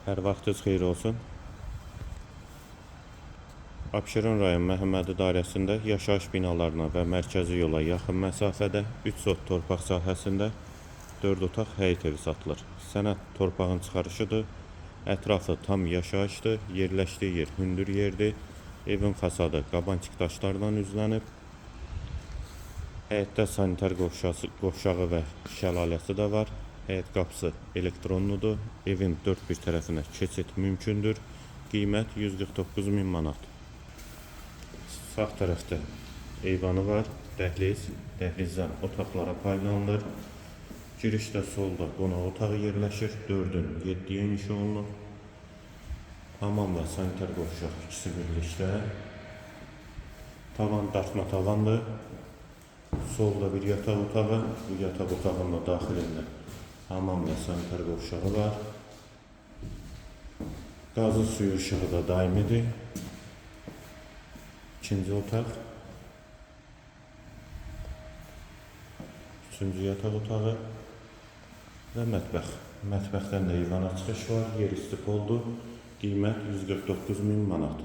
Hər vaxtınız xeyir olsun. Abşeron rayon Məhəmmədi dairəsində yaşayış binalarına və mərkəzi yola yaxın məsafədə 3 sot torpaq sahəsində 4 otaq həyət evi satılır. Sənəd torpağın çıxarışıdır. Ətrafı tam yaşayışdır. Yerləşdiyi yer hündür yerdir. Evin fasadı qabançıq daşlarla üzlənib. Həyətdə sanitar qovşağı və şəlaləsi də var. Həyət qapısı elektronludur. Evin dörd bir tərəfinə keçid mümkündür. Qiymət 149 min manat. Sağ tərəfdə eyvanı var, dəhliz. Dəhlizdən otaqlara paylanılır. Girişdə solda qonaq otağı yerləşir. 4-ün 7-yə inşa olunub. Hamam və sanitar qovşaq ikisi birlikdə. Tavan dartma tavandır. Solda bir yataq otağı. Bu yataq otağının da daxilində hamam və sanitar qovşağı var. Qazı suyu işığı da daimidir. İkinci otaq. Üçüncü yataq otağı və mətbəx. Mətbəxdən də eyvana çıxış var. Yer isti poldur. Qiymət 149 min manat.